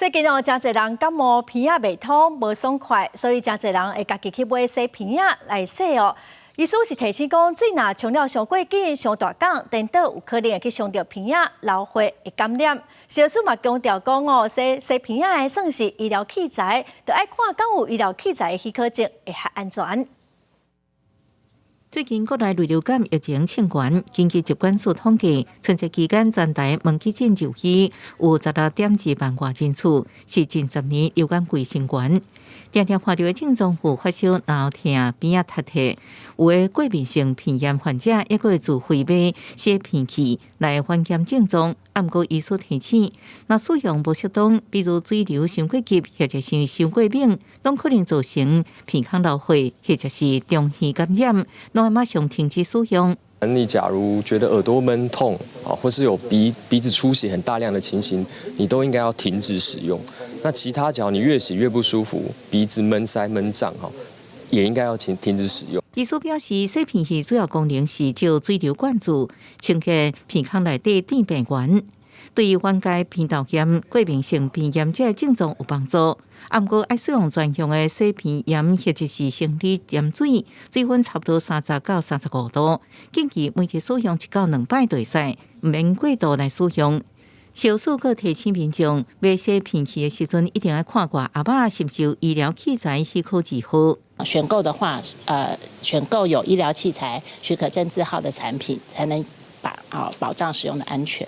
最近哦，誠濟人感冒鼻仔袂通，無爽快，所以誠濟人會家己去買洗鼻仔來洗哦。醫師是提醒講，水若沖了傷過緊、傷大工，顛倒有可能會去傷著鼻仔，流血會感染。醫師嘛強調講哦，洗洗鼻仔的算是醫療器材，著愛看敢有醫療器材的許可證，會較安全。最近國內類流感疫情衝懸，根據疾管署統計，春節期間全台門急診就醫有16.2萬外人次，是近10年流感季新懸。定定看著的症狀有發燒、喉疼、鼻仔塞塞，有的過敏性鼻炎患者抑閣會自費買洗鼻器來緩減症狀。毋過醫師提醒，若使用無適當，比如水流傷過急或者是傷過猛，攏可能造成鼻孔流血或者是中耳感染，攏愛馬上停止使用。你假如覺得耳朵悶痛啊，或是有鼻子出血很大量的情形，你都應該要停止使用。那其他，假如你越洗越不舒服，鼻子悶塞悶脹哈，也應該要停止使用。醫師表示，洗鼻器主要功能是藉水流灌注，清潔鼻孔內底致病源，對於緩解鼻竇炎、過敏性鼻炎這个症狀有幫助。毋過愛使用專用的洗鼻鹽或者是生理鹽水，水溫差不多30到35度，建議每日使用1到2擺就會使，毋免過度來使用。醫師閣提醒民眾，買洗鼻器的時陣，一定愛看掛盒仔是毋是有醫療器材許可字號。選購的話，選購有醫療器材許可證字號的產品，才能保障使用的安全。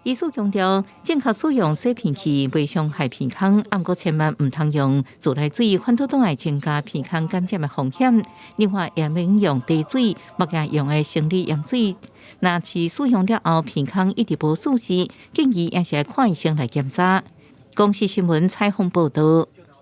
醫師強調，正確使用洗鼻器袂傷害鼻孔，毋過千萬毋通用自來水，反倒轉會增加鼻孔感染的風險。另外，也免用茶水、目鏡用的生理鹽水。若是使用了後鼻孔一直無舒適，建議也是愛看醫生來檢查。公視新聞採訪報導。